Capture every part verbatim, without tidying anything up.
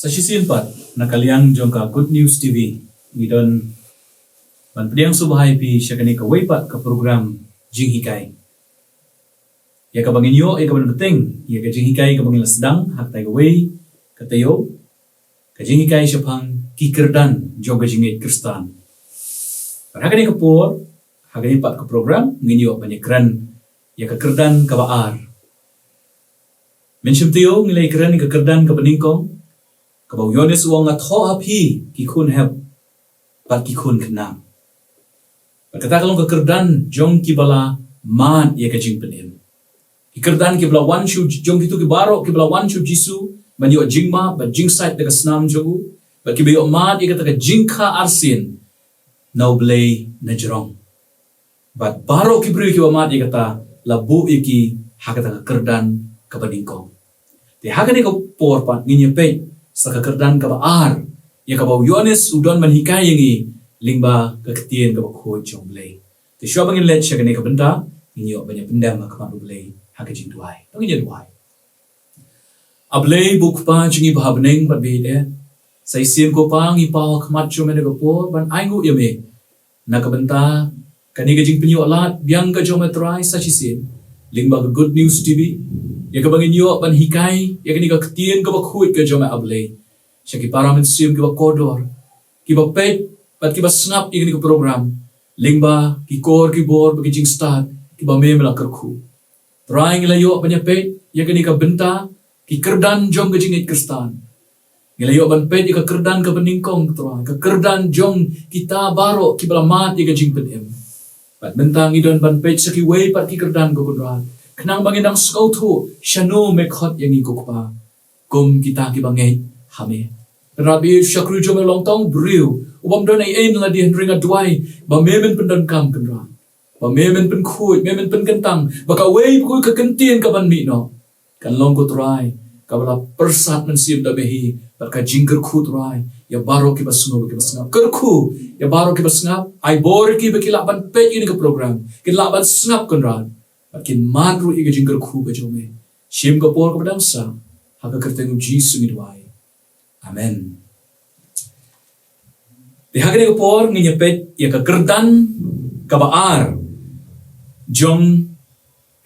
Sa shisien pat, na ka liang jong ka Good News T V, ngi don ban pdiang sngewbha ïa phi sha kane kawei pat ka program jinghikai. Ïa kaba ngin ïoh, ïa kaba ngin bteng, ïa ka jinghikai kaba ngin la sdang ha kata kawei ka taïew, ka jinghikai shaphang ki kyrdan jong ka jingngeit Khristan. Bad ha kane ka por, ha kane pat ka program, ngin ïoh ban ïakren ïa ka kyrdan kaba ar. Mynshem taïew ngi la ïakren ïa ka kyrdan kaba nyngkong, kaba u Ïoannis u ong, "Nga thoh ha phi, ki khun hep bad ki khun khynnah." Bad kata ka long ka kyrdan jong kiba la mad ïa ka jingpynim. Ki kyrdan kiba la wan sha u, jong kito ki baroh kiba la wan sha u Jisu ban ïoh jingmap bad jingsait da ka snam jong u, bad kiba ïoh mad ïa kata ka jingkha arsien na U Blei na jrong. Bad baroh ki briew kiba mad ïa kata la buh ïa ki ha kata ka kyrdan kaba nyngkong. Te ha kane ka por pat ngin ïa peit sa ka kyrdan kaba ar, ïa kaba u Ïoannis u don ban hikai ïa ngi lyngba ka ktien kaba khuid jong U Blei. Te shuwa ba ngin leit sha kane ka bynta, ngin ïoh ban ïa pyndem ha khmat U Blei ha ka jingduwai. To ngin ïa duwai. A Blei, ba u Kpa jong ngi ba ha bneng bad ba ïeit, sa shisien ko Pa ngi paw ha khmat jong me ha kane ka por ban ainguh ïa me na ka bynta kane ka jingpynïoh lad biang ka jong me Trai sa shisien lyngba ka Good News T V, ïa kaba ngin ïoh ban hikai ïa kane ka ktien kaba khuid ka jong me A Blei, sha ki para mynsiem kiba kordor, kiba peit bad kiba sngap ïa kane ka program, lyngba ki kor ki bor bad ki jingstad kiba me me la kyrkhu. Trai, ngi la ïoh ban ïa peit ïa kane ka bynta, ki kyrdan jong ka jingngeit Khristan. Ngi la ïoh ban peit ïa ka kyrdan kaba nyngkong, Trai, ka kyrdan jong kita baroh kiba la mad ïa ka jingpynim. Bad mynta ngi don ban peit sa kiwei pat ki kyrdan, ko Kynrad, khnang ba ngin nang sngewthuh shano me khot ïa ngi, ko Kpa, kum kita kiba ngeit ha me. Kynrad ba ïeit, u shakri jong me u long tang u briew u bym don ei ei na lade, hynrei nga duwai ba me men pyndonkam, Kynrad, ba me men pynkhuid, me men pynkyntang, ba kawei pa kawei ka kyntien kaban mih noh kan long, ko Trai, kaba la pyrsad mynsiem da me hi bad ka jingkyrkhu, Trai, ïa baroh kiba sngew, kiba sngap. Kyrkhu ïa baroh kiba sngap, ai bor ïa ki ba ki lah ban peit ïa kane ka program, kin lah ban sngap, Kynrad, bad kin mad ruh ïa ka jingkyrkhu ka jong me. Shim ka por kaba dang sah, ha ka kyrteng U Jisu ngi duwai. Amen. Te ha kane ka por ngin ïa peit ïa ka kyrdan kaba ar jong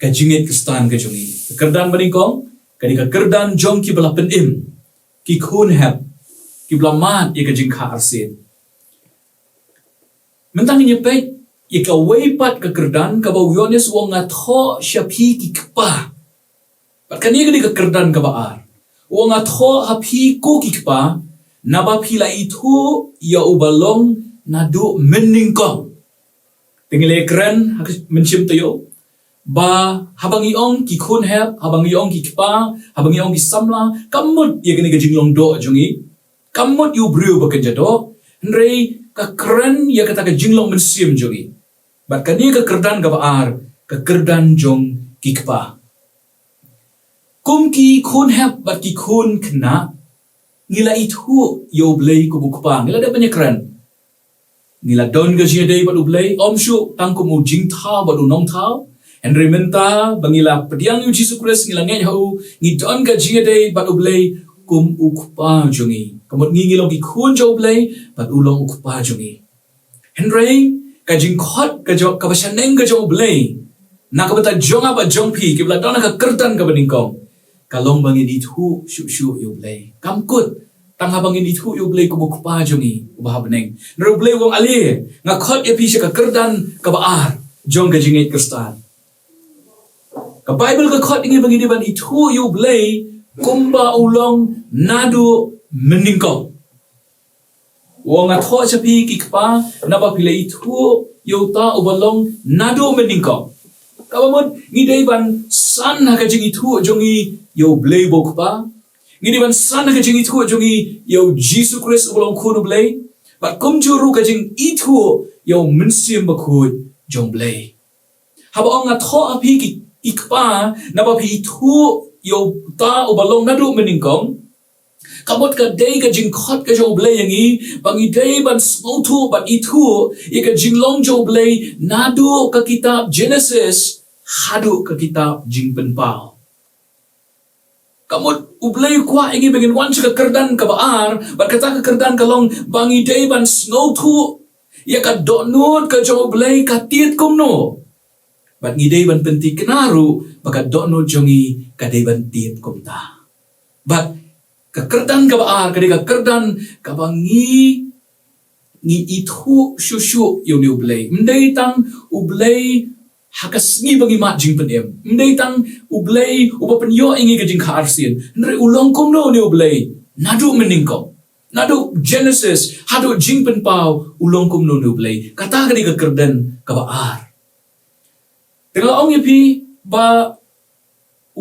ka jingngeit Khristan ka jong ngi. Ka kyrdan ba nyngkong, kane ka kyrdan jong kiba la pynim, ki khun hep, kiba la mad ïa ka jingkha arsien. Mynta ngin ïa peit ïa kawei pat ka kyrdan, kaba u Ïoannis u ong, "Nga thoh sha phi, ki kpa." Bad kane ka dei ka kyrdan kaba ar. U ong, "Nga thoh ha phi, ko ki kpa, naba phi la ithuh ïa uba long naduh mynnyngkong." Te ngi la ïakren ha ka mynsiem taïew ba haba ngi ong ki khun hep, haba ngi ong ki kpa, haba ngi ong ki samla, kam mut ïa kane ka jinglong doh jong ngi, kam mut ïa u briew ba kynja doh, hynrei ka kren ïa kata ka jinglong mynsiem jong ngi. Bad kane ka kyrdan kaba ar, ka kyrdan jong ki kpa. Kum ki khun hep bad ki khun khynnah, ngi la ithuh ïa U Blei kum u Kpa, ngi la dep ban ïakren. Ngi la don ka jingïadei bad U Blei, ym shuh tang kum u jingthaw bad u nongthaw. Hynrei mynta ba ngi la pdiang ïa U Jisu Khrist, ngi la ngeit ha u, ngi don ka jingïadei bad U Blei kum u Kpa jong ngi. Ka mut ngi ngi long ki khun jong U Blei bad u long u Kpa jong ngi. Hynrei ka jingkhot ka jong, kaba shaneng ka jong U Blei na ka bynta jong nga bad jong phi kiba la don ha ka kyrdan kaba nyngkong, ka long ba ngin ithuh shuh shuh ïa U Blei. Kam kut tang haba ngin ithuh ïa U Blei kum u Kpa jong ngi uba ha bneng. Hynrei U Blei u ong, ale, nga khot ïa phi sha ka kyrdan kaba ar jong ka jingngeit Khristan. Ka Baibl ka khot ïa ngi ba ngi dei ban ithuh ïa U Blei kumba u long naduh mynnyngkong. U ong, "Nga thoh sha phi, ki kpa, naba phi la ithuh ïa uta uba long naduh mynnyngkong." Kaba mut ngi dei ban san ha ka jingithuh jong ngi ïa U Blei ba u Kpa. Ngi dei ban san ha ka jingithuh jong ngi ïa U Jisu Khrist uba long Khun U Blei. Bad kumjuh ruh ka jingithuh ïa U Mynsiem Bakhuid jong U Blei. Haba ong, "Nga thoh ha phi, ki, ki kpa, naba phi ithuh ïa uta uba long naduh mynnyngkong," ka mut ka dei ka jingkhot ka jong U Blei ïa ngi ba ngi dei ban sngewthuh bad ithuh ïa ka jinglong jong U Blei naduh ka kitab Genesis haduh ka kitab Jingpynpaw. Ka mut U Blei u kwah ïa ngi ba ngin wan sha ka kyrdan kaba ar, bad kata ka kyrdan ka long ba ngi dei ban sngewthuh ïa ka dohnud ka jong U Blei ka tied kumno, bad ngi dei ban pynthikna ruh ba ka dohnud jong ngi ka dei ban tied kumta. Bad ka kyrdan kaba ar ka dei ka kyrdan kaba ngi, ngi ithuh shuh shuh ïa une U Blei. Ym dei tang U Blei ha ka sngi ba ngi mad jingpynim. Ym dei tang U Blei uba pynïoh ïa ngi ka jingkha arsien. Hynrei u long kumno une U Blei? Naduh mynnyngkong, naduh Genesis haduh Jingpynpaw, u long kumno une U Blei? Kata ka dei ka kyrdan kaba ar. Te nga ong ïa phi ba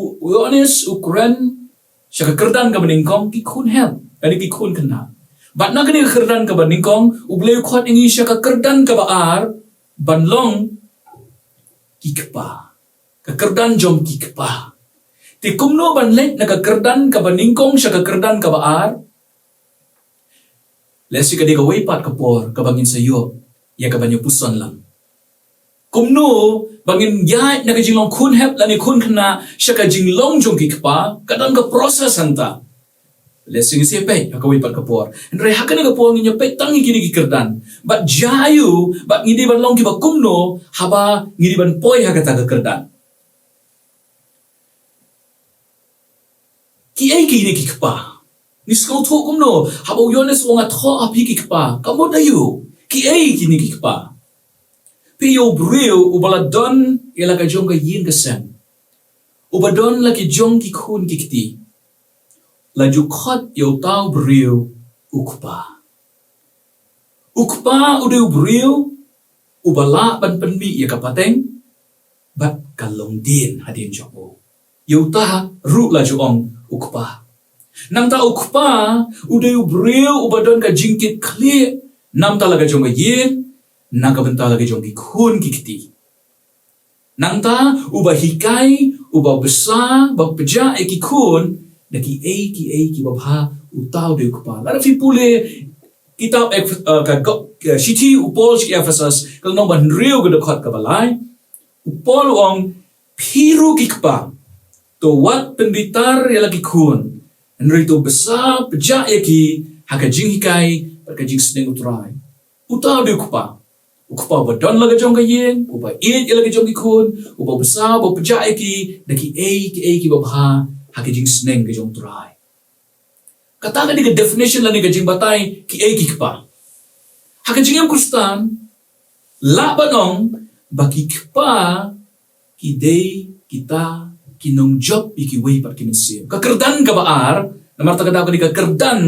u, u Ïoannis u kren sha ka kyrdan kaba nyngkong ki khun hep, lane ki khun khynnah. Bad na kane ka kyrdan kaba nyngkong, U Blei u khot ïa ngi sha ka kyrdan kaba ar, ban long ki kpa. Ka kyrdan jong ki kpa. Te kumno ban leit na ka kyrdan kaba nyngkong sha ka kyrdan kaba ar? Lehse ka dei kawei pat ka por kaba ngin sa ïoh ïa kaban ïa puson lang. Kumno ba ngin ïaid na ka jinglong khun hep lane khun khynnah sha ka jinglong jong ki kpa, ka don ka process hangta. Lehse ngin sa peit ha kawei pat ka por. Hynrei ha kane ka por ngin ïa peit tang ïa kine ki kyrdan. Bad jia aiu, bad ngi dei ban long kiba kumno haba ngi dei ban poi ha kata ka kyrdan. Kiei kine ki kpa? Ngi sngewthuh kumno haba u Ïoannis u ong, nga thoh ha phi ki kpa? Ka mut aiu? Kiei kine ki kpa? Phi ïoh u briew uba la don ïa la ka jong ka ïing ka sem, uba don la ki jong ki khun ki kti. La ju khot ïa uta u briew u kpa. U kpa u dei u briew uba lah ban pynmih ïa ka pateng bad ka longdien hadien jong u. Ïa uta ruh la ju ong u kpa. Nangta u kpa u dei u briew uba don ka jingkitkhlieh na ka bynta la ka jong ka ïing, na ka bynta la ka jong ki khun ki kti. Nangta uba hikai, uba bsa, ba pjah ïa ki khun da kiei kiei kiba bha, uta u dei u kpa. Lada phi pule kitab Eph-, eh, ka, ka, ka shithi u Paul sha ki Ephesus, ka lynnong ba hynriew, ka dkhot kaba lai, u Paul u ong, phi ruh ki kpa, to wat pynbitar ïa la ki khun, hynrei to bsa pjah ïa ki ha ka jinghikai bad ka jingsneng u Trai. Uta u dei u kpa. U kpa uba don la ka jong ka ïing, uba ïeit ïa la ka jong ki khun, uba bsa, uba pjah ïa ki da kiei kiei kiba bha ha ka jingsneng ka jong u Trai. Kata ka dei ka definition lane ka jingbatai kiei ki kpa. Ha ka jingim Khristan, lah ban ong ba ki kpa ki dei kita ki nongjop ïa kiwei pat ki mynsiem. Ka kyrdan kaba ar, namar kata ka dei ka kyrdan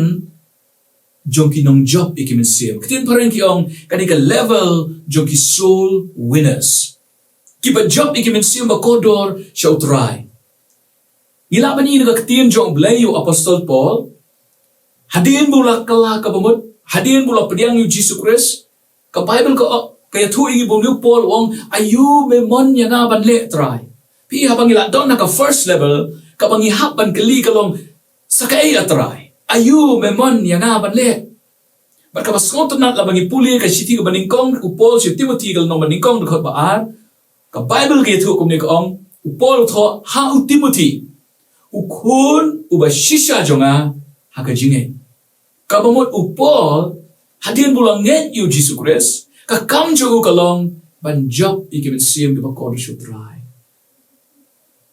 jong ki nongjop ïa ki mynsiem. Ktien phareng ki ong, ka dei ka level jong ki soul winners, kiba jop ïa ki mynsiem ba kordor sha u Trai. Ngi lah ban ïohi na ka ktien jong u Blei ïa u Apostol Paul, hadien ba u la kylla kaba mut, hadien ba u la pdiang ïa u Jisu Khrist, ka Baibl ka, ka ïathuh ïa ngi ba une u Paul u ong, aiu me mon ïa nga ban leh, Trai? Phi, haba ngi la don ha ka first level, kaba ngi hap ban kylli ka long, sa kaei, A Trai? Aiu me mon ïa nga ban leh? Bad kaba sngewtynnat, lada ngi pule ka shithi kaba nyngkong u Paul sha u Timothi, ka lynnong ba nyngkong, dkhot ba ar, ka Baibl ka ïathuh kumne, ka ong, u Paul u thoh ha u Timothi, u khun uba shisha jong nga ha ka jingngeit. Kaba mut u Paul, hadien ba u la ngeit ïa u Jisu Khrist, ka kam jong u ka long ban jop ïa ki mynsiem kiba kordor sha u Trai.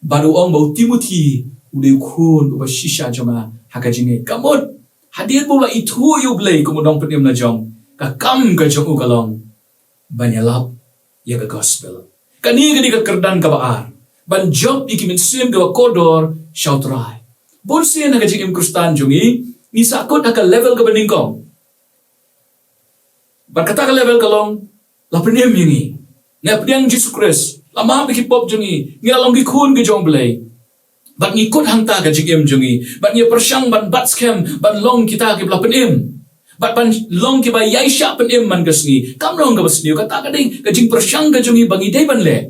Bad u ong ba u Timothi u dei u khun uba shisha jong nga ha ka jingngeit. Ka mut, hadien ba u la ithuh ïa u Blei kum u nongpynim la jong, ka kam ka jong u ka long ban ïalap ïa ka gospel. Kane ka dei ka kyrdan kaba ar, ban jop ïa ki mynsiem kiba kordor sha u Trai. Bunsien ha ka jingim Khristan jong ngi, ngi sahkut ha ka level kaba nyngkong. Bad kata ka level ka long, la pynim ïa ngi. Ngi la pdiang Jisu Khrist, la map ïa ki pop jong ngi, ngi la long ki khun ki jong u Blei. Bad ngi kut hangta ka jingim jong ngi, bad ngi pyrshang ban bat skhem ban long kita kiba la pynim, bad ban long kiba ïaishah pynim man ka sngi. Kam long kaba sniew, kata ka dei ka jingpyrshang ka jong ngi ba ngi dei ban leh.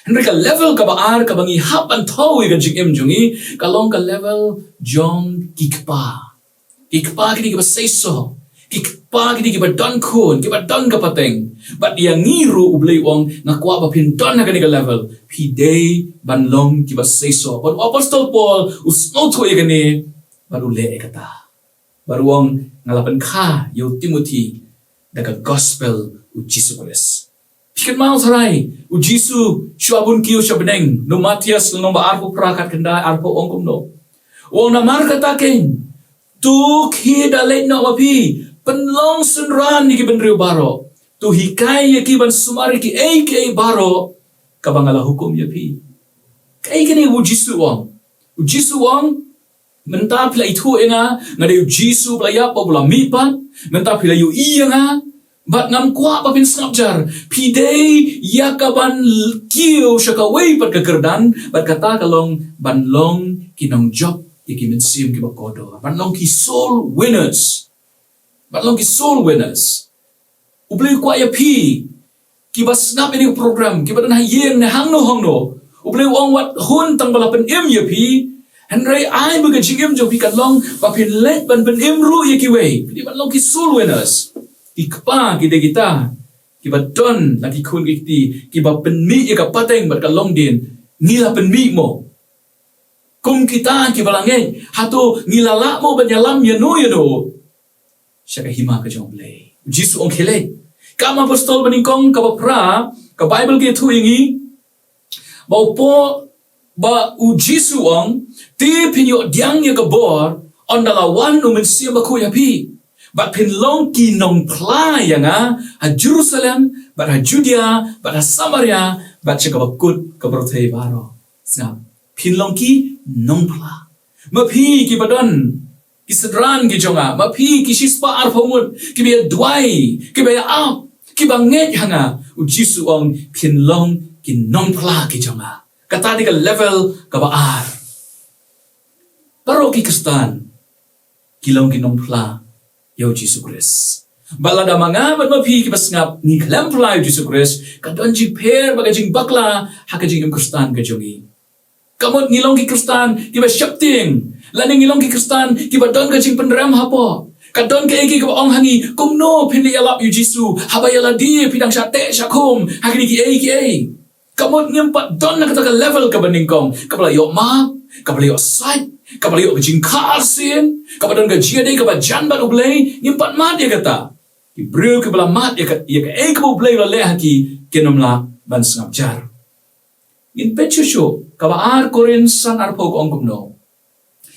Hynrei ka level kaba ar kaba ngi hap ban thew ïa ka jingim jong ngi, ka long ka level jong ki kpa. Ki kpa ki dei kiba seisoh, Ki kpa ki dei kiba don khun, kiba don ka pateng. Bad ïa ngi ruh U Blei u ong, nga kwah ba phin don ha kane ka level. Phi dei ban long kiba seisoh. Bad u Apostol Paul u sngewthuh ïa kane, bad u leh ïa kata. Bad u ong, nga la pynkha ïa u Timothi da ka gospel U Jisu Khrist. Phi kynmaw tharai, U Jisu shuwa bun kiew sha bneng, na u Mathaios lynnong ba arphew phra, khatkhyndai, arphew, ong kumno. U ong, namar kata keiñ, to khie da leit noh ma phi, pynlong synran ïa ki bynriew baroh. To hikai ïa ki ban sumar ïa kiei kiei baroh kaba nga la hukum ïa phi. Kaei kane U Jisu u ong? U Jisu u ong, mynta phi la ithuh ïa nga, nga dei U Jisu ba la ïap bad ba la mihpat, mynta phi la ïohi ïa nga, bad ngam kwah ba phin sngap jar, phi dei ïa ka ban kiew sha kawei pat ka kyrdan, bad kata ka long ban long ki nongjop ïa ki mynsiem kiba kordor, ban long ki soul winners, ban long ki soul winners. U Blei u kwah ïa phi, kiba sngap ïa kane ka program, kiba don ha ïing ne hangno hangno. U Blei u ong wat hun tang ba la pynim ïa phi, hynrei ai ba ka jingim jong phi kan long ba phin leit ban pynim ruh ïa kiwei. Phi dei ban long ki soul winners. Ki kpa ki dei kita kiba don la ki khun ki kti, kiba pynmih ïa ka pateng bad ka longdien. Ngi la pynmih mo? Kum kita kiba la ngeit, hato ngi la lah mo ban ïalam ïano ïano sha ka hima ka jong U Blei? U Jisu u ong khie leit. Kam Apostol banyngkong kaba phra, ka Baibl ka ïathuh ïa ngi ba u Paul, ba U Jisu u ong, te phin ïoh pdiang ïa ka bor ynda la wan U Mynsiem Bakhuid ha phi, bad phin long ki nongphla ïa nga ha Jerusalem, bad ha Judia, bad ha Samaria, bad sha kaba kut ka pyrthei baroh. Sngap, phin long ki nongphla. Ma phi kiba don ki synran ki jong nga, ma phi ki shispah arphew ngut kiba ïa duwai, kiba ïa ap, kiba ngeit ha nga, U Jisu u ong phin long ki nongphla ki jong nga. Kata dei ka level kaba ar. Baroh ki Khristan ki long ki nongphla ïa U Jisu Khrist. Bad lada ma nga bad ma phi kiba sngap ngi khlem phla ïa U Jisu Khrist, ka don jingpher bad ka jingbakla ha ka jingim Khristan ka jong ngi. Ka mut ngi long ki Khristan kiba sheptieng, lane ngi long ki Khristan kiba don ka jingpynrem hapoh. Ka don kaei kaei kaba ong ha ngi, kumno phin ïalap ïa U Jisu haba ïa lade phi dang shah teh shah khum ha kine kiei kiei. Ka mut ngim pat don na kata ka level kaba nyngkong, kaba la ïoh map, kaba la ïoh sait, kaba la ïoh ka jingkha arsien, kaba don ka jingïadei kaba jan bad U Blei, ngim pat mad ïa kata. Ki briew kiba la mad ïa ka, ïa kaei kaba U Blei u la leh ha ki, kin ym lah ban sngap jar. Ngin peit shuh shuh, kaba ar Korinth san arphew ka ong kumno.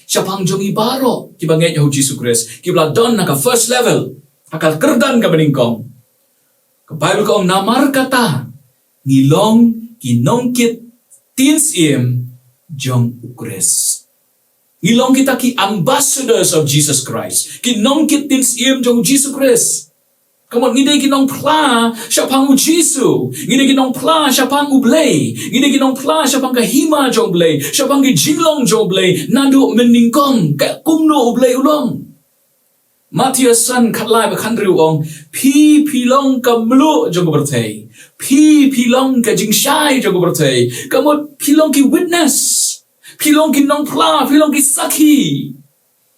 Shaphang jong ngi baroh kiba ngeit ha U Jisu Khrist, kiba la don na ka first level, ha ka kyrdan kaba nyngkong. Ka Baibl ka ong, namar kata ngi long ki nongkit ktien syiem jong U Khrist. Ngi long kita ki ambassadors of Jesus Christ, ki nongkit ktien syiem jong U Jisu Khrist. Ka mut ngi dei ki nongphla shaphang U Jisu, ngi dei ki nongphla shaphang U Blei, ngi dei ki nongphla shaphang ka hima jong U Blei, shaphang ki jinglong jong U Blei, naduh mynnyngkong, ka kumno U Blei u long. Mathaios san khatlai bad khathynriew u ong, phi, phi long ka mluh jong ka pyrthei, phi, phi long ka jingshai jong ka pyrthei, ka mut phi long ki witness, phi long ki nongphla, phi long ki sakhi.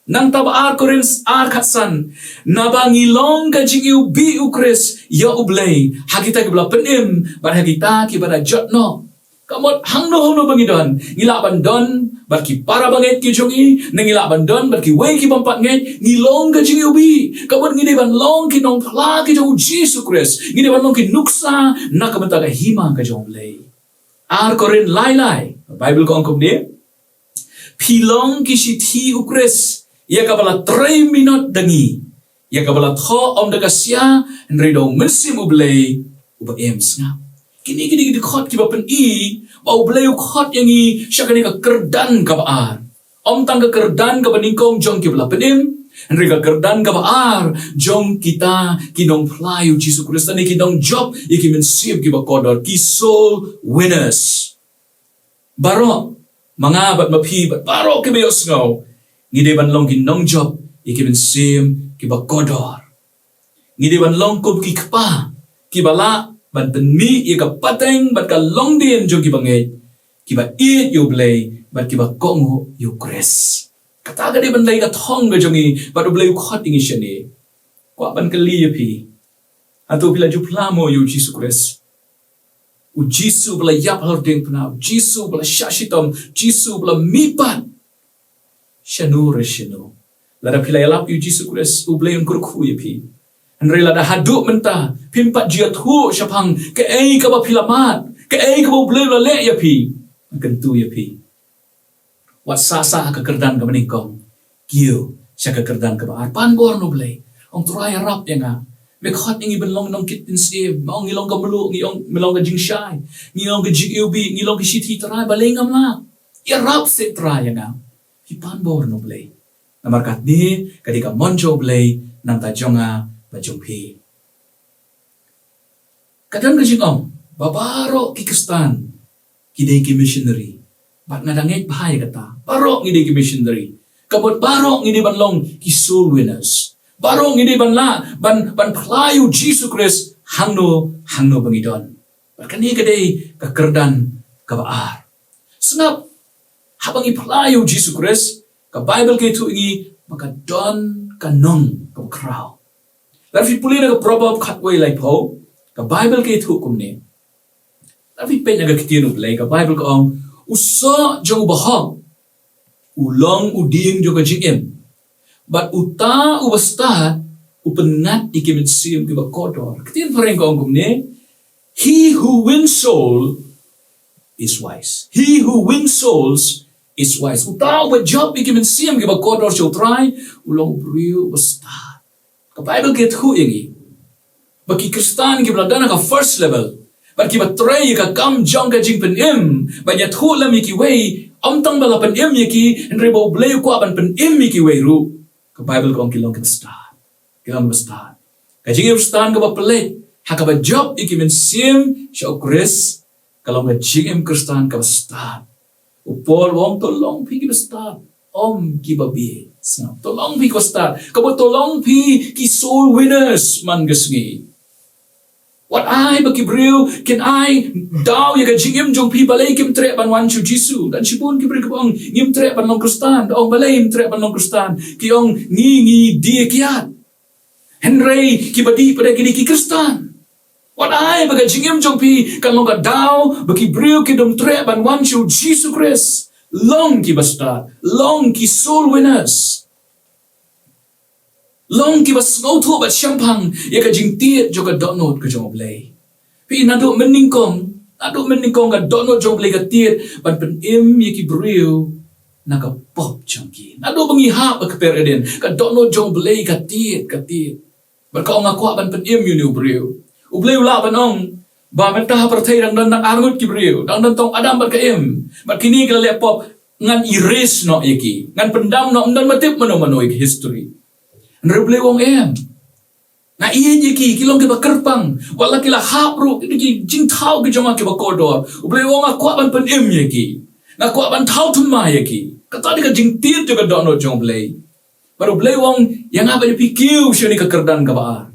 Nangta ba ar Korinth ar khatsan, naba ngi long ka jingiwbih U Khrist ïa U Blei ha kita kiba la pynim bad ha kita kiba da jot noh. Ka mut hangno hangno ba ngi don, ngi lah ban don bad ki para bangeit ki jong ngi, ne ngi lah ban don bad kiwei ki bym pat ngeit, ngi long ka jingiwbih. Ka mut ngi dei ban long ki nongphla ki jong U Jisu Khrist, ngi dei ban long ki nuksa na ka bynta ka hima ka jong U Blei. Ar Korinth lai lai, Baibl ka ong kumne, phi long ki shithi U Khrist ïa kaba la trei minot da ngi, ïa kaba la thoh ym da ka sia, hynrei da U Mynsiem U Blei uba im. Sngap, kine ki dei ki dkhot kiba pyni ba U Blei u khot ïa ngi sha kane ka kyrdan kaba ar. Ym tang ka kyrdan kaba nyngkong jong kiba la pynim, hynrei ka kyrdan kaba ar jong kita ki nongphla ïa U Jisu Khrist, ne ki nongjop ïa ki mynsiem kiba kordor, ki soul winners. Baroh, ma nga bad ma phi bad baroh kiba ïohsngew, ngi dei ban long ki nongjop ïa ki mynsiem kiba kordor. Ngi dei ban long kum ki kpa kiba lah ban pynmih ïa ka pateng bad ka longdien jong kiba ngeit, kiba ïeit ïa U Blei bad kiba kohnguh ïa U Khrist. Kata ka dei ban dei ka thong ka jong ngi bad U Blei u khot ïa ngi shane. Kwah ban kylli ïa phi. Hato phi la ju phla mo ïa u Jisu Khrist? U Jisu ba la ïap halor diengphna, u Jisu ba la shah shitom, u Jisu ba la mihpat. Shano re shano. Lada phi la ïalap ïa u Jisu Khrist, u Blei un kyrkhu ïa phi. Hynrei lada haduh mynta phim pat ju ïathuh shaphang kaei kaba phi la mad, kaei kaba u Blei u la leh ïa phi, nga kyntu ïa phi, wat sah sah ha ka kyrdan kaba nyngkong, kiew sha ka kyrdan kaba ar. Pan bor na u Blei. Ong, Trai, ïarap ïa nga. Me khot ïa ngi ban long nongkit mynsiem. Me ong ngi long ka mluh, ngi ong ngi long ka jingshai, ngi long ka jingiwbih, ngi long ka shithi, Trai, balei ngam lah? Ïarap seh, Trai, ïa nga. Phi pan bor na u Blei. Namar katne ka dei ka mon jong u Blei na ka bynta jong nga bad jong phi. Ka don ka jingong ba baroh ki Khristan ki dei ki missionary. Bad nga dang ngeit bha ïa kata. Baroh ngi dei ki missionary. Ka mut baroh ngi dei ban long ki soul winners. Baroh ngi dei ban lah ban, ban phla ïa u Jisu Khrist hangno hangno ba ngi don. Bad kane ka dei ka kyrdan kaba ar. Sngap, haba ngi phla ïa u Jisu Khrist, ka Baibl ka ïathuh ïa ngi ba ka don ka nong kaba khraw. Lada phi pule na ka Proverb khatwei laiphew, ka Baibl ka ïathuh kumne. Lada phi peit na ka ktien U Blei, ka Baibl ka ong, u soh jong u bahok u long u dieng jong ka jingim, bad uta u bastad u pynngat ïa ki mynsiem kiba kordor. Ka ktien phareng ka ong kumne, he who wins soul is wise. He who wins souls is wise. Uta uba jop ïa ki mynsiem kiba kordor sha U Trai u long u briew uba stad. Ka Baibl ka ïathuh ïa ngi ba ki Khristan kiba la don ha ka first level bad kiba trei ïa ka kam jong ka jingpynim ban ïathuh lem ïa kiwei, ym tang ba la pynim ïa ki, hynrei ba U Blei u kwah ban pynim ïa kiwei ruh, ka Baibl ka ong ki long kiba stad. Ki long kiba stad. Ka jingim Khristan kaba pynleit ha kaba jop ïa ki mynsiem sha U Khrist ka long ka jingim Khristan kaba stad. U Paul u ong, to long phi kiba stad, ym kiba bieit. Sngap, to long phi kiba stad. Kaba to long phi ki soul winners man ka sngi. Wat ai ba ki briew kin ai daw ïa ka jingim jong phi, balei kim treh ban wan sha U Jisu. Don shibun ki briew kiba ong, ngim treh ban long Khristan. Da ong, balei ngim treh ban long Khristan? Ki ong, ngi, ngi die kiad. Hynrei kiba dih pat ki dei ki Khristan. Wat ai ba ka jingim jong phi kan long ka daw ba ki briew kin ym treh ban wan sha U Jisu Khrist. Long kiba stad, long ki soul winners. Long kiba sngewthuh bad shemphang ïa ka jingtied jong ka dohnud ka jong U Blei. Phi, naduh mynnyngkong, naduh mynnyngkong ka dohnud jong U Blei ka tied ban pynim ïa ki briew na ka pop jong ki. Naduh ba ngi hap ha ka kper Eden, ka dohnud jong U Blei ka tied, ka tied. Bad ka ong, nga kwah ban pynim ïa une u briew. U Blei u lah ban ong ba mynta ha pyrthei dang don tang arngut ki briew, dang don tang Adam bad ka Im. Bad kine ki la leh pop, ngan erase noh ïa ki, ngan pyndam noh, ym don ba tip mano mano ïa ki history. Hynrei U Blei u ong, em. Nga ïeit ïa ki, ki long kiba kyrpang. Wat la ki la hap ruh, ki dei ki jingthaw ki jong nga kiba kordor. U Blei u ong, nga kwah ban pynim ïa ki. Nga kwah ban thaw thymmai ïa ki. Kata dei ka jingtied jong ka dohnud jong U Blei. Bad U Blei u ong ïa nga bad ïa phi, kiew sha kane ka kyrdan kaba ar.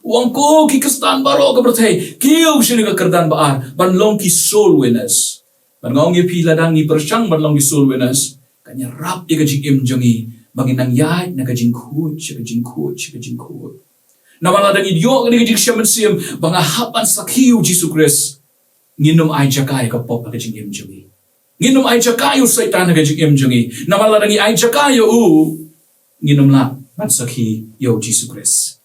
U ong, ko ki Khristan baroh ka pyrthei, kiew sha kane ka kyrdan ba ar ban long ki soul winners. Bad nga ong ïa phi, lada ngi pyrshang ban long ki soul winners, kan ïarap ïa ka jingim jong ngi ba ngin nang ïaid na ka jingkhuid sha ka jingkhuid sha ka jingkhuid. Namar lada ngi ïoh kane ka jingshem mynsiem ba nga hap ban sakhi ïa U Jisu Khrist, ngin ym ai jaka ïa ka pop ha ka jingim jong ngi. Ngin ym ai jaka ïa u Soitan ha ka jingim jong ngi. Namar lada ngi ai jaka ïa u, ngin ym lah ban sakhi ïa U Jisu Khrist.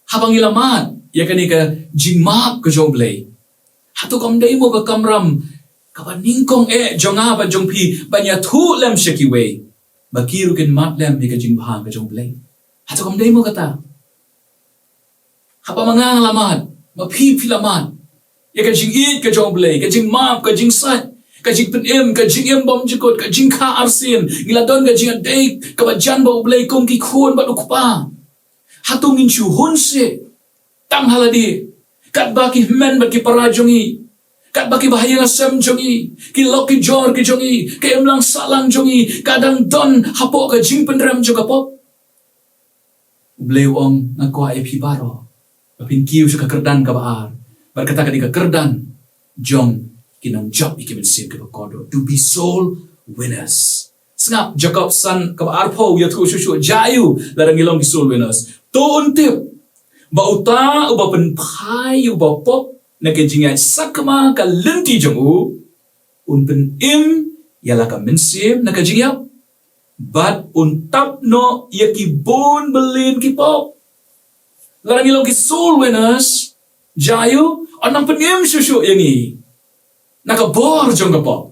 Haba ngi la mad ïa kane ka jingmap ka jong U Blei, hato kam dei mo ka kamram kaba nyngkong eh jong nga bad jong phi ban ïathuh lem sha kiwei ba ki ruh kin mad lem ïa ka jingbha ka jong U Blei? Hato kam dei mo kata? Haba ma nga nga la mad, ma phi phi la mad ïa ka jingïeit ka jong U Blei, ka jingmap, ka jingsait, ka jingpynim, ka jingim bymjukut, ka jingkha arsien, ngi la don ka jingïadei kaba jan bad U Blei kum ki khun bad u kpa. Hato ngin shu hun seh tang ha lade, katba ki hynmen bad ki para jong ngi, katba ki bahaïing hasem jong ngi, ki lok ki jor ki jong ngi, ka imlang sahlang jong ngi ka dang don hapoh ka jingpynrem jong ka pop? U Blei u ong, nga kwah ïa phi baroh ba phin kiew sha ka kyrdan kaba ar. Bad kata ka dei ka kyrdan jong ki nongjop ïa ki mynsiem kiba kordor, to be soul winners. Sngap, Jakob san kaba arphew ïathuh shuh shuh, jia aiu lada ngi long ki soul winners? To un tip ba uta uba pynphai ïa u bapop na ka jingïaid sakma ka lynti jong u, un pynim ïa la ka mynsiem na ka jingïap, bad un tap noh ïa ki bun byllien ki pop. Lada ngi long ki soul winners, jia ïa u, yn nang pynim shuh shuh ïa ngi na ka bor jong ka pop.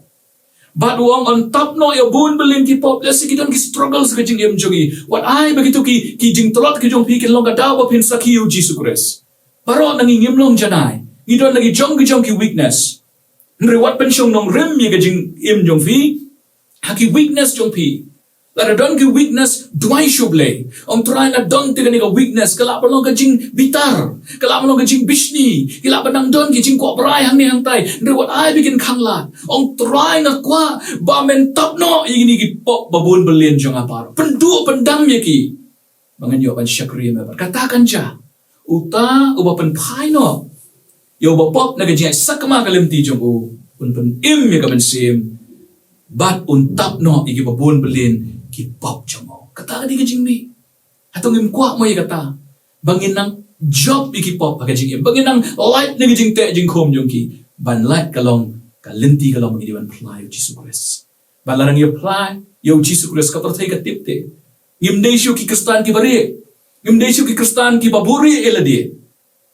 Bad u ong yn tap noh ïa bun byllien ki pop, lehse ki don ki struggles ha ka jingim jong ngi. Wat ai ba kito ki, ki jingtlot ki jong phi kin long ka daw ba phin sakhi ïa u Jisu Khrist. Baroh na ngi ngim long janai. Ngi don la ki jong ki jong ki weakness. Hynrei wat pynshong nongrim ïa ka jingim jong phi ha ki weakness jong phi. Lada don ki weakness, duwai sha U Blei. Ong Trai, nga don te kane ka weakness, ka lah ban long ka jingbitar, ka lah ban long ka jingbishni, ka lah ban nang don ki jingkwah brai hangne hangtai. Hynrei wat ai ba kin khanglad. Ong Trai, nga kwah ba men tap noh ïa kine ki pop ba bun byllien jong nga baroh. Pynduh pyndam ïa ki ba ngan ïoh ban shakri ïa me. Bad kata kan jia, uta uba pynphai noh ïa u bapop na ka jingïaid sakma ka lynti jong u, un pynim ïa ka mynsiem, bad un tap noh ïa ki ba bun byllien ki pop jong u. Kata ka dei ka jingmih. Hato ngim kwah mo ïa kata? Ba ngin nang jop ïa ki pop ha ka jingim, ba ngin nang lait na ka jingteh jingkhum jong ki. Ban lait ka long, ka lynti ka long ba ngi dei ban phla ïa u Jisu Khrist. Bad lada ngi phla ïa u Jisu Khrist, ka pyrthei ka tip te. Ngim dei shuh ki Khristan kiba rieh. Ngim dei shuh ki Khristan kiba buhrieh ïa lade.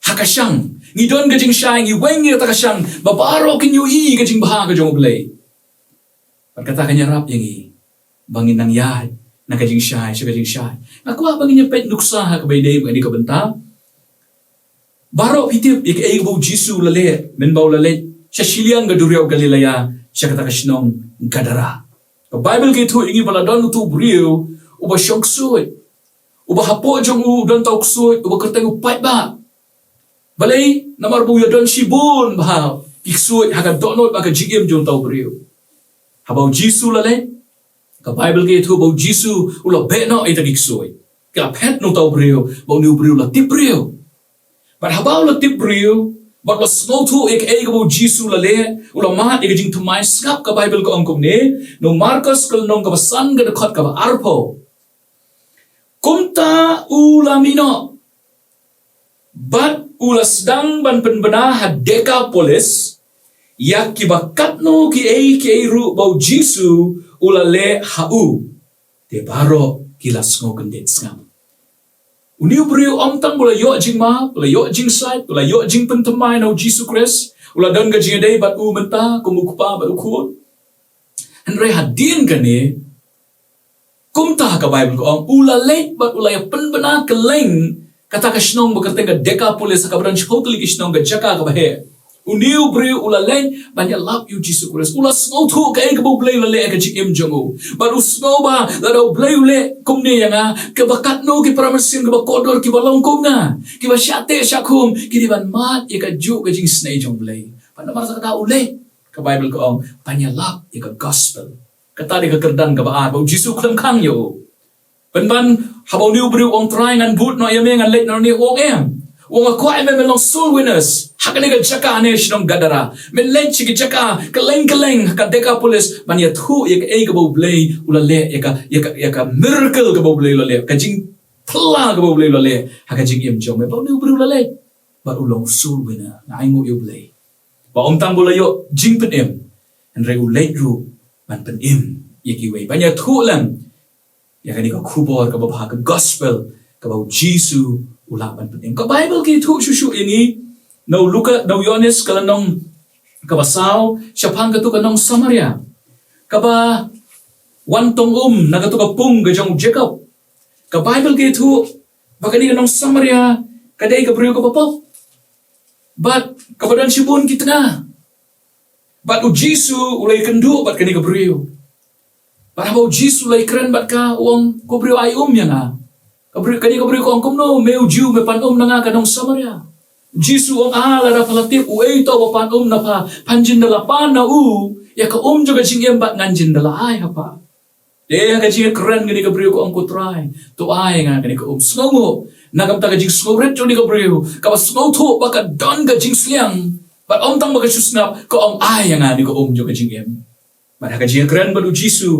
Ha ka shang, ngi don ka jingshai, ngi weng ïa kata ka shang ba baroh kin ïohi ïa ka jingbha ka jong U Blei. Bad kata kan ïarap ïa ngi ba ngin nang ïaid na ka jingshai sha ka jingshai. Nga kwah ba ngin ïa peit nuksa ha kaba ïadei bad kane ka bynta. Baroh phi tip ïa kaei kaba u Jisu u la leh mynba u la leit sha shiliang ka duriaw Galilea, sha kata ka shnong Gadara. Ka Baibl ka ïathuh ïa ngi ba la don uto u briew uba shong ksuid, uba hapoh jong u u don uta u ksuid uba kyrteng u paidbah. Balei? Namar ba u ïadon shibun bha ki ksuid ha ka dohnud bad ka jingim jong uta u briew. Haba u Jisu u la leit, ka Baibl ka ïathuh ba u Jisu u la beh noh ïa kita ki ksuid. Ki la phet na uta u briew, bad une u briew u la tip briew. Bad haba u la tip briew, bad u la sngewthuh ïa kaei kaba u Jisu u la leh, u la mad ïa ka jingthymmai. Sngap, ka Baibl ka ong kumne, na u Markos ka lynnong kaba san, ka dkhot kaba arphew. Kumta u la mih noh bad u la sdang ban pynbna ha Dekapolis ïa kiba katno kiei kiei ruh ba u Jisu u la leh ha u. Te baroh ki la sngewkyndit. Sngap. Une u briew ym tang ba u la ïoh jingmap, u la ïoh jingshait, u la ïoh jingpynthymmai na u Jisu Khrist, u la don ka jingïadei bad u mynta kum u Kpa bad u Khun. Hynrei hadien kane, kumta ka Baibl ka ong, u la leit bad u la ïa pynbna kylleng kata ka shnong ba kyrteng ka Dekapolis, ha kaba don shiphew tylli ki shnong, ka jaka kaba heh. Une u briew u la leit ban ïalap ïa u Jisu Khrist. U la sngewthuh kaei kaba U Blei u la leh ha ka jingim jong u. Bad u sngew ba lada U Blei u leh kumne ïa nga, kaba katno ki para mynsiem kiba kordor, kiba long kum nga, kiba shah teh shah khum, ki dei ban mad ïa kajuh ka jingisynei jong U Blei. Bad namar kata u leit, ka Baibl ka ong, ban ïalap ïa ka gospel. Kata dei ka kyrdan kaba ar ba u Jisu u khlem khang ïa u. Pynban haba une u briew u ong, Trai, ngan bud noh ïa me, ngan leit noh nangne, u ong em. U ong, nga kwah ïa me men long soul winners ha kane ka jaka, ha kane ka shnong Gadara. Men leit sha ki jaka kylleng kylleng ha ka Dekapolis ban ïathuh ïa kaei kaba U Blei u la leh, ïa ka, ïa ka, ïa ka miracle kaba U Blei u la leh, ka jingphylla kaba U Blei u la leh ha ka jingim jong me. Bad une u briew u la leit bad u long soul winner. Nga ainguh ïa U Blei ba ym tang ba u la ïoh jingpynim, hynrei u leit ruh ban pynim ïa kiwei, ban ïathuh lem ïa kane ka khubor kaba bha, ka gospel kaba u Jisu u lah ban pynim. Ka Baibl ka ïathuh shuh shuh ïa ngi na u Luka, na u Ïoannis ka lynnong kaba saw, shaphang kato ka nong Samaria kaba wan tong um na kato ka pung ka jong u Jakob. Ka Baibl ka ïathuh ba kane ka nong Samaria ka dei ka briew kaba pop bad kaba don shibun ki tnga. Bad u Jisu u la ïakynduh bad kane ka briew. Bad haba u Jisu u la ïakren bad ka, u ong, ko briew, ai um ïa nga. Ka briew, kane ka briew ka ong, kumno, me u Jiw me pan um na nga ka nong Samaria? U Jisu u ong, ah, lada pha la tip uei uta uba pan um na pha, phan jin da la pan na u ïa ka um jong ka jingim bad ngan jin da la ai ha pha. Te ha ka jingïakren kane ka briew ka ong, ko Trai, to ai ïa nga kane ka um. Sngewnguh na ka bynta ka jingsngewrit jong kane ka briew kaba sngewthuh ba ka don ka jingsliang, bad ym tang ba ka shu sngap, ka ong, ai ïa nga kane ka um jong ka jingim. Bad ha ka jingïakren bad u Jisu,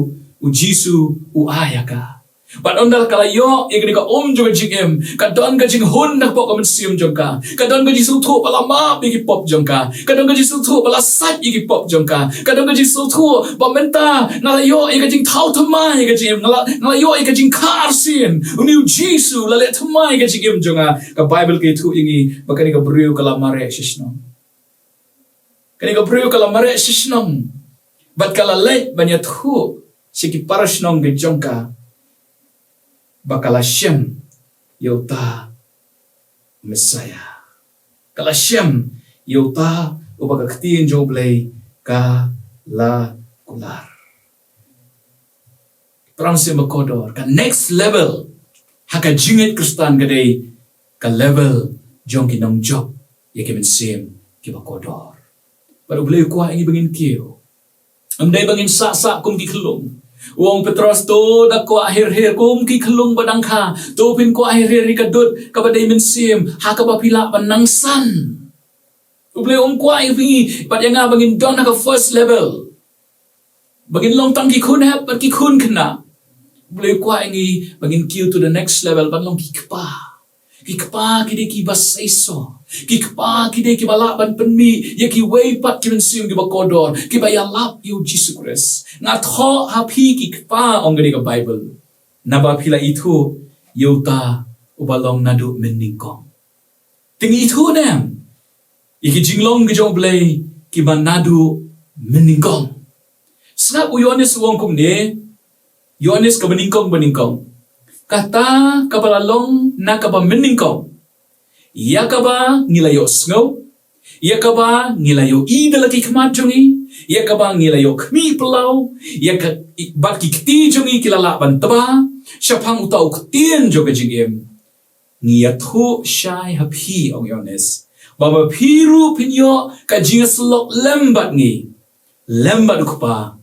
u Jisu u ai ïa ka. Bad ynda ka la ïoh ïa kane ka um jong ka jingim, ka don ka jinghun na ka pop ka mynsiem jong ka. Ka don ka jingsngewthuh ba la map ïa ki pop jong ka. Ka don ka jingsngewthuh ba la sait ïa ki pop jong ka. Ka don ka jingsngewthuh ba mynta nga la ïoh ïa ka jingthaw thymmai ïa ka jingim. Nga la, nga la ïoh ïa ka jingkha arsien. Une u Jisu u la leh thymmai ïa ka jingim jong nga. Ka Baibl ka ïathuh ïa ngi ba kane ka briew ka la mareh sha shnong. Kane ka briew ka la mareh sha shnong. Bad ka la leit ban ïathuh sha ki para shnong ka jong ka ba ka la shem ïa uta Messiah. Ka la shem ïa uta uba ka ktien jong U Blei ka la kular. Para mynsiem ba kordor, ka next level ha ka jingngeit Khristan ka dei ka level jong ki nongjop ïa ki mynsiem kiba kordor. Bad U Blei u kwah ïa ngi ba ngin kiew. Ym dei ba ngin sah sah kum ki khyllung. U ong Petros, to da kwah her her kum ki khyllung ba dang kha. To phin kwah her her ïa ka dud kaba dei mynsiem ha kaba phi lah ban nang san. U Blei um kwah ïa phi bad ïa nga ba ngin don ha ka first level. Ba ngin long tang ki khun hep bad ki khun khynnah. U Blei u kwah ïa ngi ba ngin kiew to the next level, ban long ki kpa. Ki kpa ki dei kiba seisoh. Ki kpa ki dei kiba lah ban pynmih ïa kiwei pat ki mynsiem kiba kordor, kiba ïalap ïa U Jisu Khrist. Nga thoh ha phi ki kpa, ong kane ka Baibl, naba phi la ithuh ïa uta uba long naduh mynnyngkong. Te ngi ithuh ne em ïa ki jinglong ki jong U Blei kiba naduh mynnyngkong? Sngap, u Ïoannis u ong kumne, Ïoannis kaba nyngkong, ba nyngkong. Kata kaba la long na kaba mynnyngkong, ïa kaba ngi la ïohsngew, ïa kaba ngi la ïohi da la ki khmat jong ngi, ïa kaba ngi la ïohkhmih phyllaw, ïa ka, bad ki kti jong ngi ki la lah ban tba shaphang uta u ktien jong ka jingim. Ngi ïathuh shai ha phi, ong Ïoannis, ba ma phi ruh phin ïoh ka jingïasyllok lem bad ngi, lem bad U Kpa,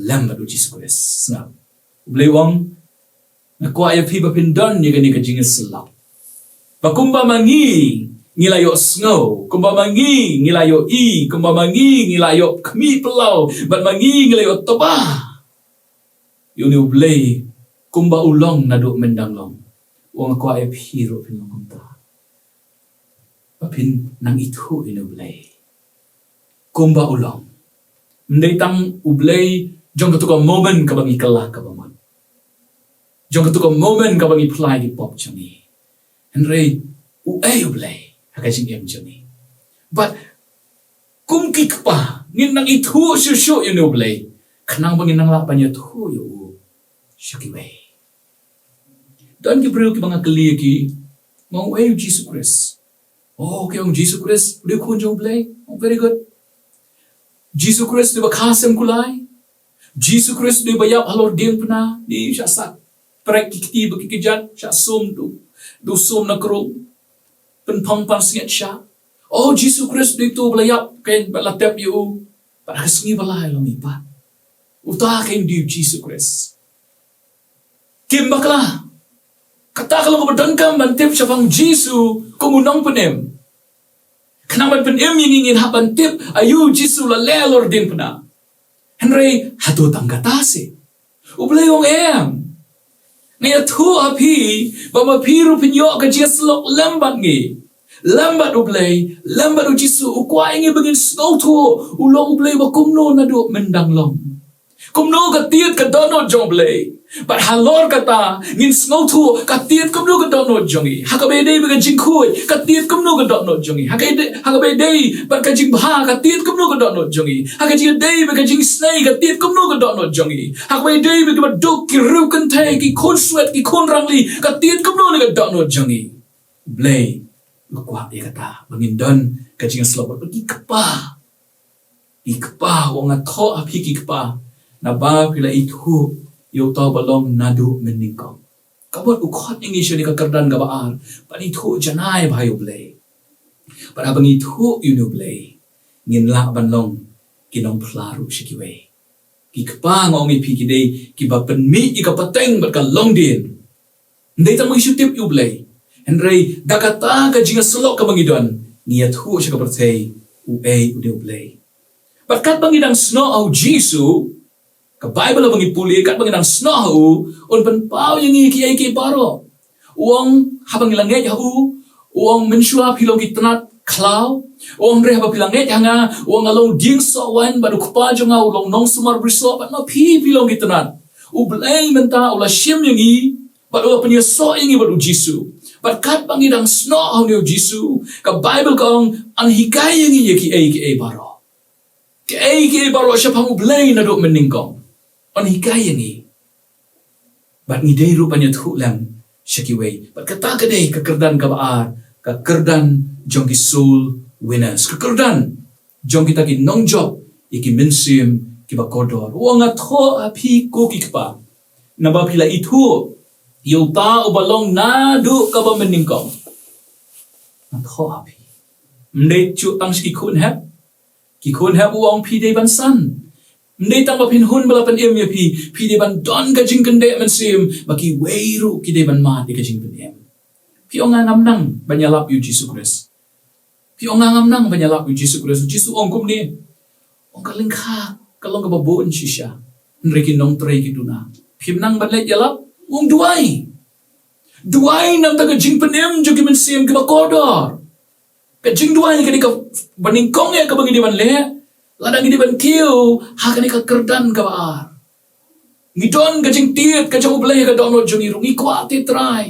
lem bad U Jisu Khrist. Sngap, U Blei u ong, nga kwah ïa phi ba phin don ïa kane ka jingïasyllok. Ba kumba ma ngi ngi la ïohsngew, kumba ma ngi ngi la ïohi, kumba ma ngi ngi la ïohkhmih phyllaw, bad ma ngi ngi la ïohtba ïa une U Blei kumba u long naduh myndang long, u ong nga kwah ïa phi ruh phin long kumta. Ba phin nang ithuh ïa une U Blei kumba u long. Ym dei tang U Blei jong katu ka moment kaba ngi kylla kaba mut, jong katu ka moment kaba ngi phla ïa ki pop jong ngi. Hynrei uei U Blei ha ka jingim jong ngi. Bad kum ki kpa ngin nang ithuh shuh shuh ïa une U Blei, khnang ba ngin nang lah ban ïathuh ïa u sha kiwei. Don ki briew kiba nga kylli ïa ki, nga ong, uei U Jisu Khrist? Oh, ki ong Jisu Khrist u dei u khun jong U Blei. Oh, very good. Jisu Khrist u dei ba kha sem kulai. Jisu Khrist u dei ba ïap halor diengphna, u dei u shah sah prek ki kti bad ki kjat, shah sum, u dei u sum na krung, pynphong pansngiat shah. Oh, Jisu Khrist u dei uto ba la ïap, kein ba la tep ïa u, bad ha ka sngi ba lai u la mihpat. Uta kein u dei U Jisu Khrist. Kim bakla. Kata ka long kaba donkam ban tip shaphang Jisu kum u nongpynim. Khnang ban pynim ïa ngi, ngin hap ban tip aïu Jisu u la leh halor diengphna. Hynrei hato tang kata seh? U Blei u ong em. Nga ïathuh ha phi ba ma phi ruh phin ïoh ka jingïasyllok lem bad ngi, lem bad U Blei, lem bad U Jisu. U kwah ïa ngi ba ngin sngewthuh u long U Blei ba kumno naduh myndang long. Kumno ka tied ka dohnud jong U Blei. Bad halor kata ngin sngewthuh ka tied kumno ka dohnud jong ngi. Ha kaba ïadei bad ka jingkhuid, ka tied kumno ka dohnud jong ngi. Ha ka ïadei, ha kaba ïadei bad ka jingbha, ka tied kumno ka dohnud jong ngi. Ha ka jingïadei bad ka jingisynei, ka tied kumno ka dohnud jong ngi. Ha kaba ïadei bad kiba duk, ki riewkynthei, ki khun swet, ki khun rangli, ka tied kumno ka dohnud jong ngi. U Blei u kwah ïa kata, ba ngin don ka jingïasyllok bad ki kpa. Ki kpa, u ong nga thoh ha phi ki kpa, naba phi la ithuh ïa uta uba long naduh mynnyngkong. Ka mut u khot ïa ngi sha kane ka kyrdan kaba ar ban ithuh janai bha ïa U Blei. Bad haba ngi ithuh ïa une U Blei, ngin lah ban long ki nongphla ruh sha kiwei. Ki kpa, nga ong ïa phi, ki dei kiba pynmih ïa ka pateng bad ka longdien. Ym dei tang ba ngi shu tip ïa U Blei, hynrei da kata ka jingïasyllok kaba ngi don, ngi ïathuh sha ka pyrthei uei u dei U Blei. Bad katba ngi dang snoh ha U Jisu, Ka Baibl haba ngi pule, katba ngi dang snoh ha u, un pynpaw ïa ngi kiei kiei baroh. U ong haba ngi la ngeit ha u, u ong mynshuwa phi long ki tnat khlaw, u ong hynrei haba phi la ngeit ha nga, u ong nga long u dieng soh waiñ bad u Kpa jong nga u long nongsumar brisoh, bad ma phi phi long ki tnat. U Blei mynta u la shim ïa ngi, bad u la pynïasoh ïa ngi bad u Jisu. Bad katba ngi dang snoh ha une u Jisu, ka Baibl ka ong, yn hikai ïa ngi ïa kiei kiei baroh. Kiei kiei baroh shaphang u Blei naduh mynnyngkong. Yn hikai ïa ngi. Bad ngi dei ruh ban ïathuh lem sha kiwei. Bad kata ka dei ka kyrdan kaba ar, ka kyrdan jong ki soul winners. Ka kyrdan jong kita ki nongjop ïa ki mynsiem kiba kordor. U ong nga thoh ha phi ko ki kpa, naba phi la ithuh ïa uta uba long naduh kaba mynnyngkong. Nga thoh ha phi. Ym dei shuh tang sha ki khun hep. Ki khun hep u ong phi dei ban san. Ym dei tang ba phin hun ba la pynim ïa phi, phi dei ban don ka jingkyndeh mynsiem ba kiwei ruh ki dei ban mad ïa ka jingpynim. Phi ong nga ngam nang ban ïalap ïa u Jisu Khrist. Phi ong nga ngam nang ban ïalap ïa u Jisu Khrist. U Jisu ong kumne. Ong ka lyngkha ka long kaba bun shisha, hynrei ki nongtrei ki duna. Phim nang ban leit ïalap? U ong duwai. Duwai namar ka jingpynim jong ki mynsiem kiba kordor. Ka jingduwai kane kaba nyngkong ïa kaba ngi dei ban leh, lada ngi dei ban kiew ha kane ka kyrdan kaba ar. Ngi don ka jingtied ka jong U Blei ha ka dohnud jong ngi ruh, ngi kwah te Trai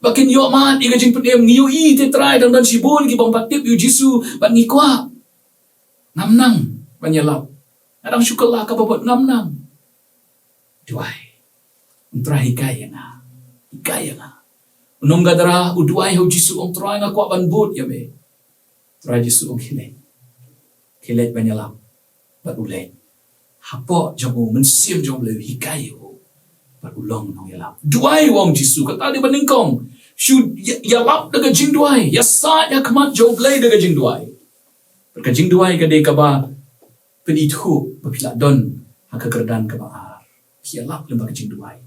ba kin ïoh mad ïa ka jingpynim, ngi ïohi te Trai dang don shibun ki bym pat tip ïa u Jisu, bad ngi kwah. Ngam nang ban ïalap. Nga dang shu kylla kaba bud, ngam nang. Duwai. Ong Trai hikai ïa nga. Hikai ïa nga. U nonggadara u duwai ha u Jisu, ong Trai nga kwah ban bud ïa me. Trai Jisu ong khie leit. Khie leit ban ïalap. Bad u leit. Hapoh jong u, mynsiem jong U Blei u hikai ïa u. Bad u long nongïalap. Duwai, u ong Jisu, kata dei ba nyngkong. Shu ïa, ïalap da ka jingduwai. Ïasaid ha khmat jong U Blei da ka jingduwai. Bad ka jingduwai ka dei kaba pynithuh ba phi la don ha ka kyrdan kaba ar. Phi ïalap lyngba ka jingduwai.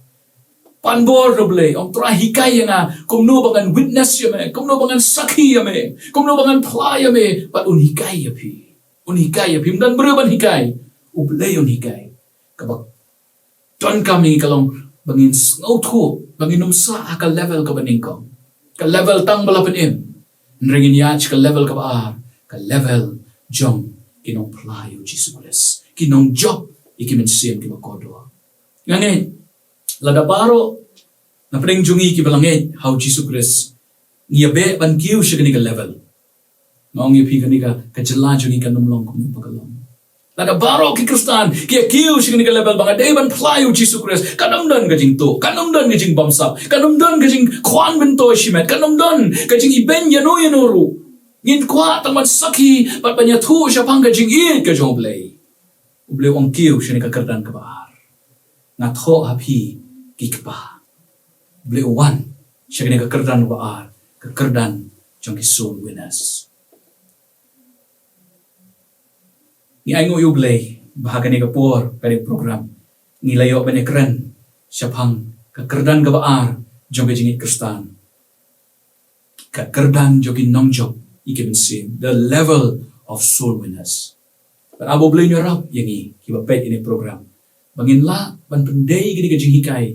Pan bor na U Blei, ong Trai hikai ïa nga kumno ba ngan witness ïa me, kumno ba ngan sakhi ïa me, kumno ba ngan phla ïa me, bad un hikai ïa phi. Un hikai ïa phi, ym don briew ban hikai. U Blei un hikai. Kaba donkam ïa ngi ka long ba ngin sngewthuh, ba ngin ym sah ha ka level kaba nyngkong, ka level tang ba la pynim. Hynrei ngin ïaid sha ka level kaba ar, ka level jong ki nongphla ïa u Jisu Khrist, ki nongjop ïa ki mynsiem kiba kordor. Nga ngeit lada baroh na pdeng jong ngi kiba la ngeit ha u Jisu Khrist, ngi ïa beh ban kiew sha kane ka level. Nga ong ïa phi, kane ka, ka jylla jong ngi kan ym long kumne ba ka long. Lada baroh ki Khristan ki ïa kiew sha kane ka level ba nga dei ban phla ïa u Jisu Khrist, kan ym don ka jingtuh, kan ym don ka jingbamsap, kan ym don ka jingkwah myntoi shimet, kan ym don ka jingibeiñ ïano ïano ruh. Ngin kwah tang ban sakhi bad ban ïathuh shaphang ka jingïeit ka jong U Blei. U Blei u ong kiew sha kane ka kyrdan kaba ar. Nga thoh ha phi ki kpa. U Blei u wan sha kane ka kyrdan kaba ar, ka kyrdan jong ki soul winners. Ngi ainguh ïa U Blei ba ha kane ka por, kane ka program, ngi la ïoh ban ïakren shaphang ka kyrdan kaba ar jong ka jingngeit Khristan. Ka kyrdan jong ki nongjop ïa ki mynsiem, the level of soul winners. Bad haba U Blei un ïarap ïa ngi kiba peit ïa kane ka program, ba ngin lah ban pyndei kane ka jinghikai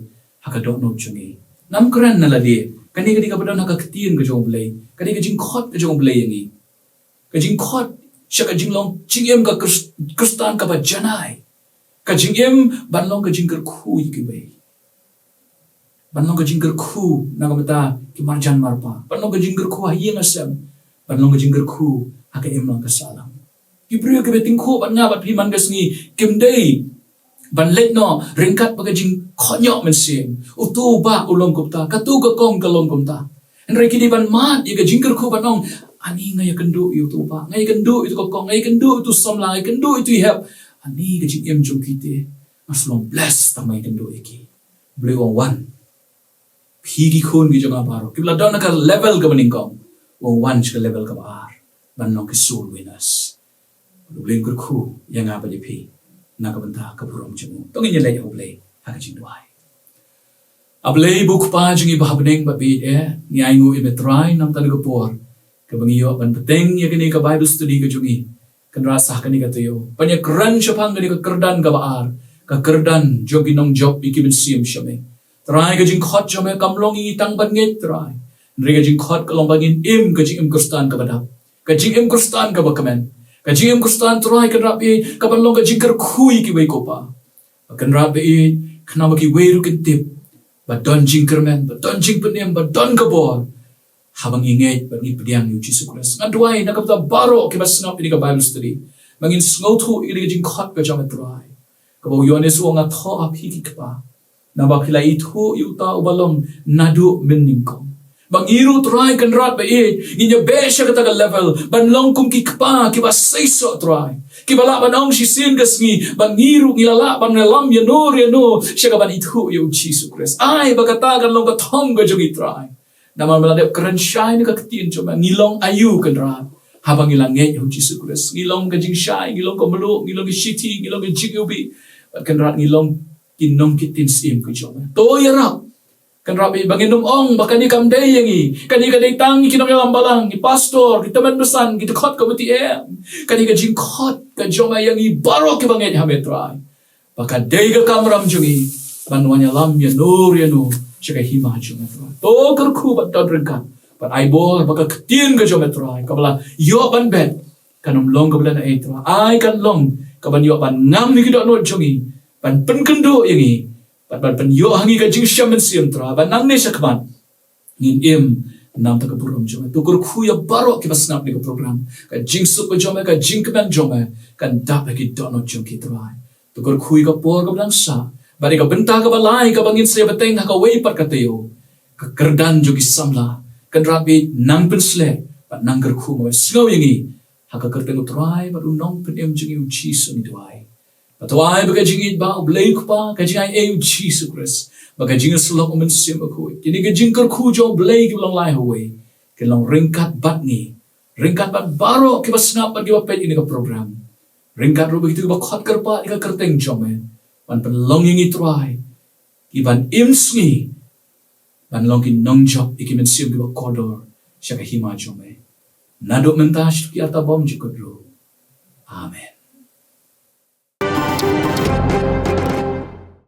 ha ka dohnud jong ngi. Ngam kren na lade, kane ka dei kaba don ha ka ktien ka jong U Blei, ka dei ka jingkhot ka jong U Blei ïa ngi. Ka jingkhot sha ka jinglong jingim ka Khris-, Khristan kaba janai. Ka jingim ban long ka jingkyrkhu ïa kiwei. Ban long ka jingkyrkhu na ka bynta ki marjan marpa. Ban long ka jingkyrkhu ha ïing ha sem. Ban long ka jingkyrkhu ha ka imlang ka sahlang. Ki briew kiba tyngkhuh bad nga bad phi man ka sngi kim dei ban leit noh ryngkat bad ka jingkhot ñiuh mynsiem. Uto u bah u long kumta, kato ka kong ka long kumta. Hynrei ki dei ban mad ïa ka jingkyrkhu ban ong, ani nga ïakynduh ïa uto u bah, nga ïakynduh ïa uto ka kong, nga ïakynduh ïa uto u samla, nga ïakynduh ïa uto i hep. Ani ka jingim jong ki te nga sa long bless tang ba nga ïakynduh ïa ki. U Blei u ong wan. Phi ki khun ki jong nga baroh kiba la don ha ka level kaba nyngkong, u ong wan sha ka level kaba ar ban long ki soul winners. U Blei un kyrkhu ïa nga bad ïa phi na ka bynta ka burom jong u. To ngin ïaleit ha U Blei ha ka jingduwai. A Blei ba u Kpa jong ngi ba ha bneng bad ba ïeit eh, ngi ainguh ïa me Trai namar kane ka por kaba ngi ïoh ban bteng ïa kane ka Bible study ka jong ngi. Kynrad sa ha kane ka taïew ban ïakren shaphang kane ka kyrdan kaba ar, ka kyrdan jong ki nongjop ïa ki mynsiem sha me. Trai, ka jingkhot jong me kam long ïa ngi tang ban ngeit, Trai. Hynrei ka jingkhot ka long ba ngin im ka jingim Khristan kaba dap, ka jingim Khristan kaba kmen, ka jingim Khristan, Trai, Kynrad baieit, kaban long ka jingkyrkhu ïa kiwei, ko Pa. Ba Kynrad baieit, khnang ba kiwei ruh kin tip ba don jingkyrmen, ba don jingpynim, ba don ka bor, haba ngi ngeit bad ngi pdiang ïa u Jisu Khrist. Nga duwai na ka bynta baroh kiba sngap ïa kane ka Bible study, ba ngin sngewthuh ïa kane ka jingkhot ka jong me, Trai, kaba u Ïoannis u ong, nga thoh ha phi, ki kpa, naba phi la ithuh ïa uta uba long naduh mynnyngkong. Ba ngi ruh, Trai Kynrad baieit, ngin ïabeh sha kata ka level ban long kum ki kpa kiba seisoh, Trai, kiba lah ban ong shisien ka sngi ba ngi ruh ngi la lah ban ïalam ïano re ïano sha kaban ithuh ïa u Jisu Khrist. Ai ba kata kan long ka thong ka jong ngi, Trai. Namar me la dep kren shai na ka ktien jong me, ngi long aïu, Kynrad, haba ngi la ngeit ïa u Jisu Khrist? Ngi long ka jingshai, ngi long ka mluh, ngi long ka shithi, ngi long ka jingïohi. Bad Kynrad, ngi long ki nongkitien syiem ka jong me. To ïarap, Kynrad baieit, ba ngin ym ong ba kane kam dei ïa ngi, kane ka dei tang ïa ki nongïalam balang, ki pastor, ki tymmen basan, ki dkhot komiti, em. Kane ka jingkhot ka jong me ïa ngi baroh kiba ngeit ha me, Trai, ba ka dei ka kamram jong ngi ban wan ïalam ïano re ïano sha ka hima jong me, Trai. To kyrkhu bad don ryngkat, bad ai bor ba ka ktien ka jong me, Trai, kaba la ïoh ban bet, kan ym long kaba la na ei, Trai. Ai kan long kaban ïoh ban ngam ïa ki dohnud jong ngi, ban pynkynduh ïa ngi, bad ban pynïoh ha ngi ka jingshem mynsiem, Trai, ba nangne shakhmat ngin im na ka bynta ka burom jong me. To kyrkhu ïa baroh kiba sngap ïa ka program. Ka jingsuk ka jong me, ka jingkmen jong me kan dap ha ki dohnud jong ki, Trai. To kyrkhu ïa ka por kaba dang sah, bad ïa ka bynta kaba lai kaba ngin sa ïabteng ha kawei pat ka taïew, ka kyrdan jong ki samla. Kynrad baieit, nang pynsleh bad nang kyrkhu, me sngew ïa ngi. Ha ka kyrteng u Trai bad u Nongpynim jong ngi u Jisu ngi duwai. Bad to ai ba ka jingïeit ba U Blei U Kpa, ka jingaiei U Jisu Khrist, bad ka jingïasyllok U Mynsiem Bakhuid, kine ki jingkyrkhu jong U Blei kiba long lai ha uwei, kin long ryngkat bad ngi, ryngkat bad baroh kiba sngap bad kiba peit ïa kane ka program, ryngkat ruh bad kito kiba khot kyrpad ïa ka kyrteng jong me, ban pynlong ïa ngi, Trai, kiban im sngi ban long ki nongjop ïa ki mynsiem kiba kordor sha ka hima jong me. Naduh mynta shaduh ki arta bymjukut ruh. Amen.